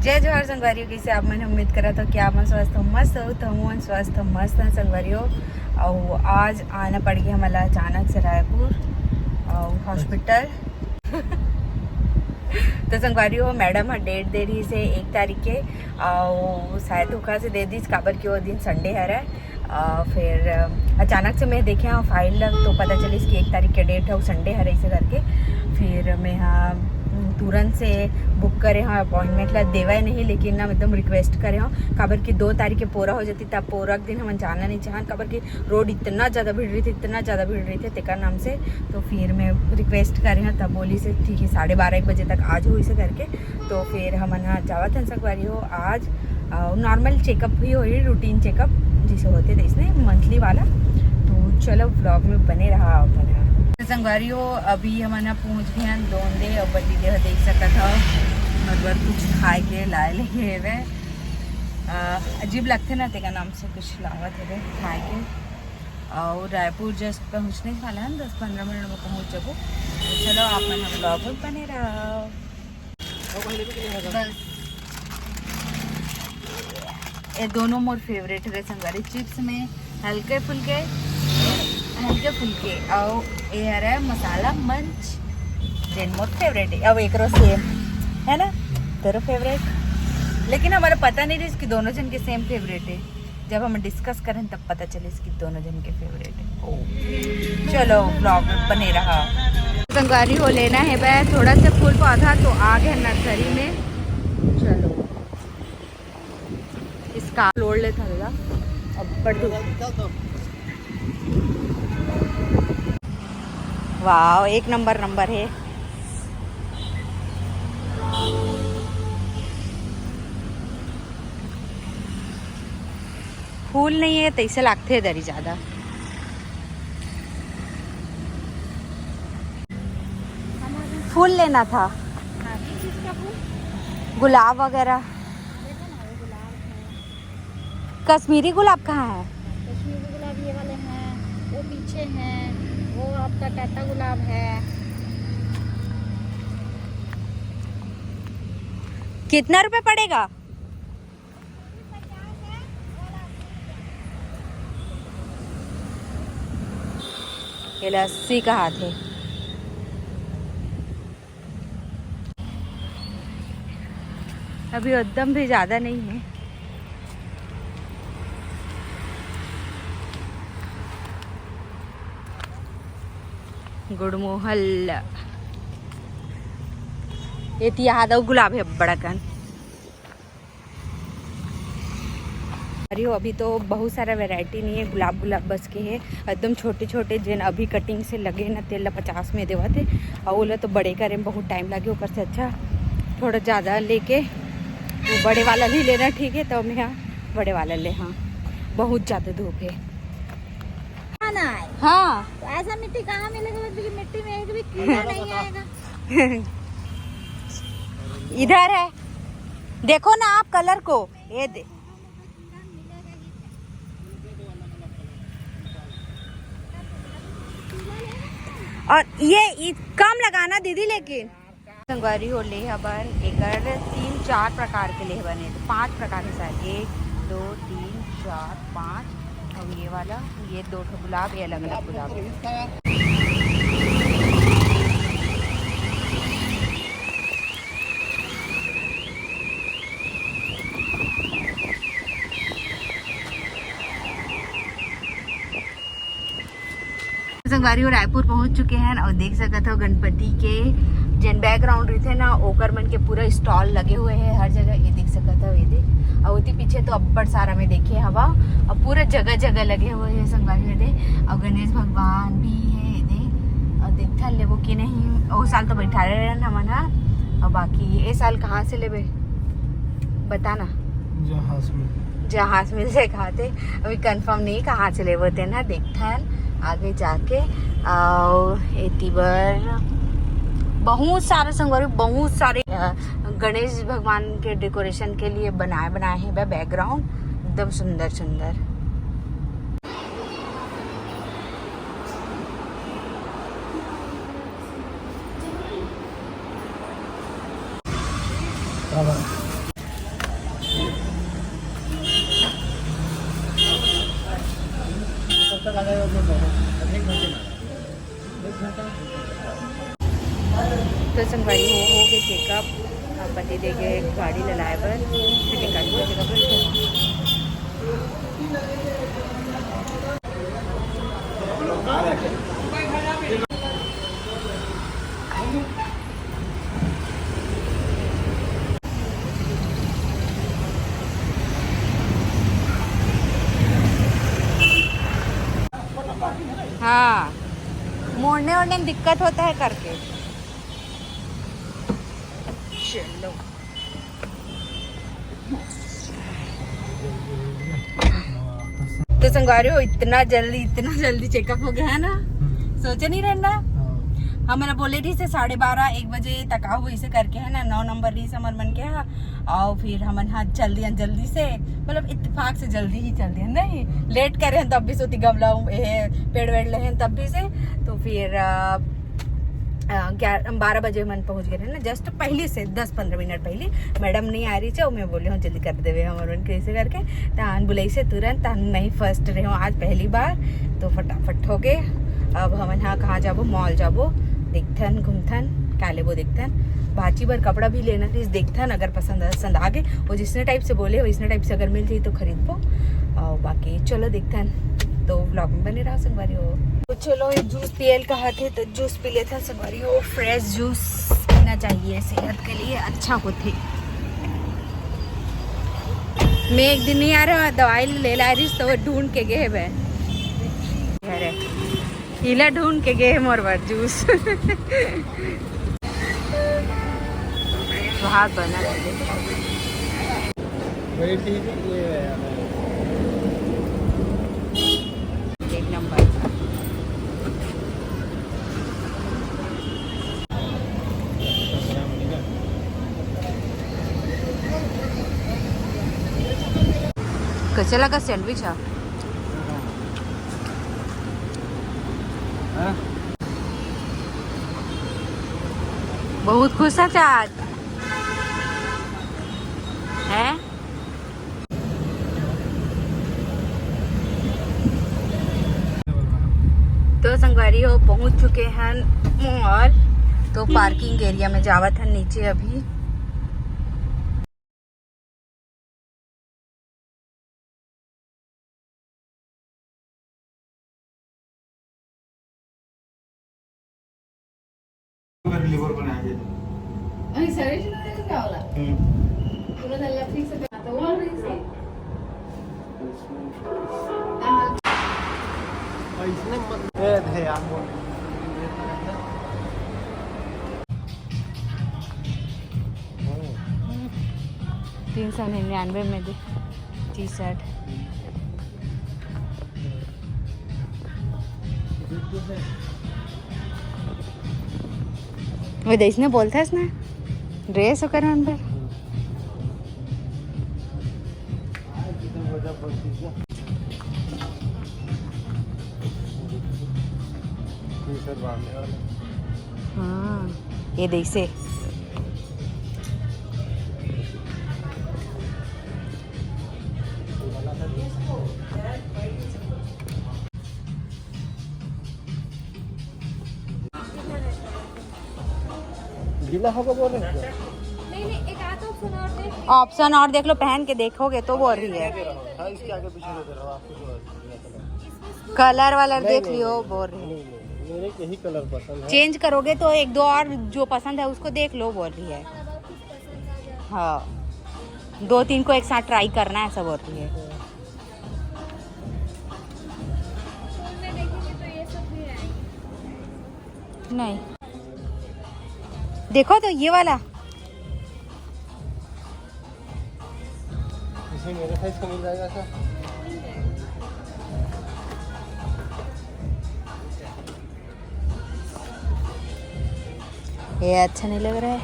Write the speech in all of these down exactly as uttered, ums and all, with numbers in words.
जय जोहार संगवारी हो, कइसे आप मन? उम्मीद करत हो कि आप मन स्वस्थ हो, मस्त हो। तो हमन स्वस्थ हो, मस्त हो संगवारी हो। अउ आज आना पड़ गया हमला अचानक से रायपुर अउ हॉस्पिटल। तो संगवारी हो, मैडम ह डेट दे रही से एक तारीख के, अउ शायद धोखा से दे दीस, काबर कि वो दिन संडे हरे। अ, फिर, अ, अचानक से मैं देखे हाँ फाइल ला, तो पता चलिस कि एक तारीख के डेट है, वो संडे हरे, ऐसे करके। फिर मैं हाँ तुरंत से बुक करे हाँ अपॉइंटमेंट ला, देवे नहीं, लेकिन ना एकदम रिक्वेस्ट करे हाँ, काबर कि दो तारीख के पूरा हो जाती, तब पूरा दिन हमन जाना नहीं चाहन, काबर कि रोड इतना ज़्यादा भीड़ रही थी, इतना ज़्यादा भीड़ रही थी, तेकर नाम से। तो फिर मैं रिक्वेस्ट करे हाँ, तब बोली से ठीक है, साढ़े बारह एक बजे तक आ जाओ, ऐसे करके। तो फिर हमन ह जावत हन संगवारी हो आज। नॉर्मल चेकअप भी होही, रूटीन चेकअप जैसे होते थे इसने मंथली वाला। तो चलो, व्लॉग में बने रहा अपन ह। तो संगवारी हो, अभी हमन ह पहुंच गए हन दोंदे, और बटी देह देख सकत हो, मतलब कुछ खाए के लाए लेके हेवे। अ, अजीब लगथे ना, तेका नाम से कुछ लावत हेवे खाए के। और रायपुर जस्ट पहुंचने वाला है, दस पंद्रह मिनट में पहुंच जाबो। तो चलो, आप मन व्लॉग में बने रहो। बस, ये दोनों मोर फेवरेट है संगवारी। चिप्स में हल्के फुल्के, हल्के फुल्के, और ये हरे मसाला मंच, जेन मोर फेवरेट है। अब एकरो सेम है ना, तेरो फेवरेट, लेकिन हमारा पता नहीं रही कि दोनों जन के सेम फेवरेट है। जब हम डिस्कस करें, तब पता चले इसकी दोनों जन के फेवरेट है। ओ, चलो, व्लॉग में बने रहा। संगवारी हो लेना है बे, थोड़ा से फूल पौधा तो आ गया नर्सरी में। चलो, इसका लोड ले था दादा। अब बढ़ दो। वाह, एक नंबर नंबर है। फूल नहीं है, तैसे लागथे दरी ज्यादा। फूल लेना था, गुलाब वगैरह। कश्मीरी गुलाब कहाँ है? कश्मीरी गुलाब ये वाले हैं, वो पीछे हैं, वो आपका टाटा गुलाब है। कितना रुपए पड़ेगा? ये ला अस्सी का हाथ है। अभी एकदम भी ज्यादा नहीं है। गुड़मोहल, ये तिहादव गुलाब है बड़ा कन। अरे, अभी तो बहुत सारा वैरायटी नहीं है, गुलाब गुलाब बस के है, एकदम छोटे छोटे, जेन अभी कटिंग से लगे ना, तेल ला पचास में देवत है, और ओला तो बड़े करे में बहुत टाइम लगे, ओकर से अच्छा थोड़ा ज़्यादा लेके वो बड़े वाला भी लेना ठीक है। तो मैं हाँ बड़े वाला ले, हाँ बहुत ज़्यादा धूप है। हाँ। तो ऐसा मिट्टी कहाँ मिलेगा? मतलब कि मिट्टी में एक भी कीड़ा नहीं आएगा। इधर है, देखो ना आप कलर को, ये दे। और ये इ-, कम लगाना दीदी, लेकिन संगवारी हो ले हबर एकर तीन चार प्रकार के ले बने, तो पांच प्रकार के शायद, एक, दो, तीन, चार, पांच। और ये वाला, ये दो ठो गुलाब, ये अलग अलग गुलाब। संगवारी हो, रायपुर पहुंच चुके हैं और देख सकत हो गणपति के जेन बैकग्राउंड रहिथे ना, ओकर मन के पूरा स्टॉल लगे हुए हैं हर जगह। ये देख सकत हो, ये देख, और ओती पीछे तो अब्बड़ सारा में देखे हवा, और पूरा जगह जगह लगे हुए हैं संगवारी हो दे। और गणेश भगवान भी है ये दे, और देखथन लेबो कि नहीं। ओ साल तो बैठा रहे रहन हमन हा, और बाकी ये साल कहाँ से लेबे बताना। जहाज में। जहाज में से खाते, अभी कंफर्म नहीं कहाँ से लेबो तेन हा, देखथन आगे जाके। और एती बर बहुत सारे संगवारी, बहुत सारे, अ, गणेश भगवान के डेकोरेशन के लिए बनाए बनाए हैं बैकग्राउंड, एकदम सुंदर सुंदर। संगवारी हो, हो गए चेकअप। अब पति दे गए गाड़ी ले लाए बर, फिर निकल गए चेकअप। हाँ, मोड़ने ओड़ने में दिक्कत होता है करके। चलो। तो संगवारी हो, इतना जल्दी, इतना जल्दी चेकअप हो गया है ना, हम्म। सोचे नहीं रहना। हाँ। हमन बोले रहिसे साढ़े बारह, एक बजे तक आओ, इसे करके है ना, नौ नंबर रहिसे हमर मन के, हाँ। और फिर हमन हाँ जल्दी, जल्दी से, मतलब इत्तेफाक से जल्दी ही चल दिया, नहीं लेट करे हैं तब भी सोती गमला, ए, पेड़ वेड़ ले हैं तब भी से। तो फिर अ, अ, ग्यारह, बारह बजे हमन पहुँच गए रहे ना, जस्ट पहले से दस पंद्रह मिनट पहले। मैडम नहीं आ रही थे, मैं बोले हूँ जल्दी कर देवे हमर मन के ऐसे करके। तहन बुलाइसे तुरंत, तहन नहीं फर्स्ट रहे हूँ आज पहली बार, तो फटाफट हो गए। अब हमन हाँ कहाँ जाबो, मॉल जाबो, देखथन घूमथन, का लेबो देखथन। भाची बर कपड़ा भी लेना रहिस, देखथन अगर पसंद पसंद आ गए, वो जिसने टाइप से बोले वैसने टाइप से अगर मिल जाई तो खरीदबो। और बाकी चलो देखथन, तो व्लॉग में बने रहो संगवारी हो। तो चलो, ये जूस पियल कहा थे तो जूस पी लेथन संगवारी हो। फ्रेश जूस पीना चाहिए, सेहत के लिए अच्छा होथे। मैं एक दिन नहीं आ रहा, दवाई ले ला रही तो वो ढूंढ के गए बे। अरे, इला ढूंढ के गए मोर बर जूस। भात बना। वही ठीक है, ये है हमारे। एक नंबर। कैसे लगा सैंडविच? हाँ। हाँ? बहुत खुश है आज, हैं? तो संगवारी हो, पहुंच चुके हैं मॉल। तो पार्किंग एरिया में जावत हन नीचे अभी। लिवर बनाएंगे। अरे, सरे जी ने क्या होला? हम्म। पूरा दल्ला ठीक से बना, तो वो ठीक से। इसने मत, ए, थे यार, बोल। तीन सौ निन्यानवे में दी टी शर्ट। वो जैसने बोलथस ना, ड्रेस ओकर मन बर। हाँ, ये जैसे। गीला होगा बोल रहे हैं क्या? नहीं, नहीं, एक आध ऑप्शन और देख। ऑप्शन और देख लो, पहन के देखोगे तो बोल रही है। हाँ, इसके आगे पीछे नहीं दे रहा हूँ, आपको जो है, कलर वालर नहीं, देख नहीं, लियो, नहीं, बोल रही है। नहीं, नहीं, मेरे को यही कलर पसंद है। चेंज करोगे तो एक दो और जो पसंद है उसको देख लो, बोल रही है। हाँ, दो तीन को एक साथ ट्राई करना है, ऐसा बोल रही है। नहीं, देखो तो ये वाला। इसमें मेरे साइज का मिल जाएगा क्या? ये अच्छा नहीं लग रहा है,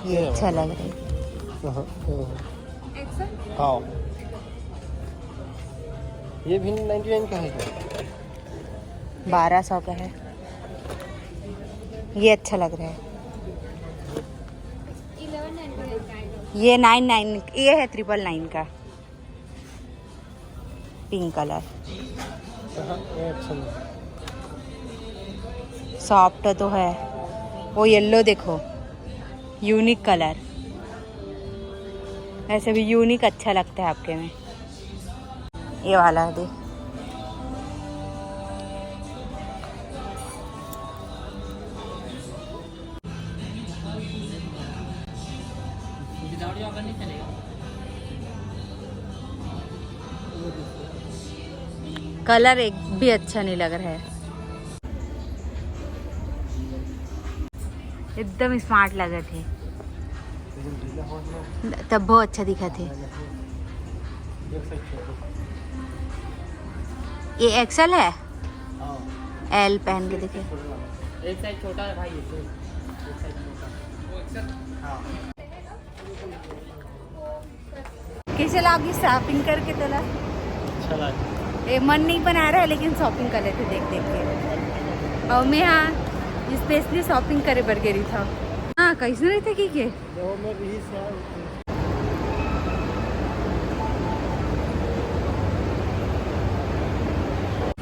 ये ये अच्छा वाला। लग रहा है। हाँ, हाँ। हाँ। ये भी नाइंटी नाइन का है क्या? बारह सौ का है। ये अच्छा लग रहा है। ये नाइन नाइन, ये है ट्रिपल नाइन का, पिंक कलर। हाँ, ये अच्छा लग रहा है। सॉफ्ट तो है। वो येलो देखो, यूनिक कलर, ऐसे भी यूनिक अच्छा लगता है आपके में। ये वाला है, देख। कलर एक भी अच्छा नहीं लग रहा है। एकदम स्मार्ट लगत हे। तब बहुत अच्छा दिखत हे। ये एक्सेल है। एल पहन के देखिए। एक साइज छोटा है भाई, एक साइज छोटा। कैसे लागी शॉपिंग करके तोला? अच्छा लगा। ये मन नहीं बना रहा है, लेकिन शॉपिंग कर लेते देख देख के। और मैं हाँ स्पेशली शॉपिंग करे बर गई था। हाँ, कैसे रहते कि के?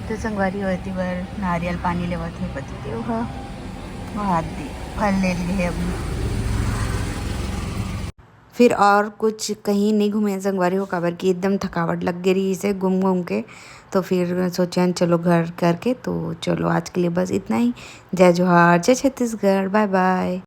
तो संगवारी होती बर नारियल पानी लेवत हे पति देव हा। वो हाथ दे फल ले लिए अब। फिर और कुछ कहीं नहीं घूमे संगवारी हो, काबर कि एकदम थकावट लग गई रही इसे घूम घूम के। तो फिर सोचें चलो घर करके। तो चलो आज के लिए बस इतना ही। जय जोहार, जय छत्तीसगढ़, बाय बाय।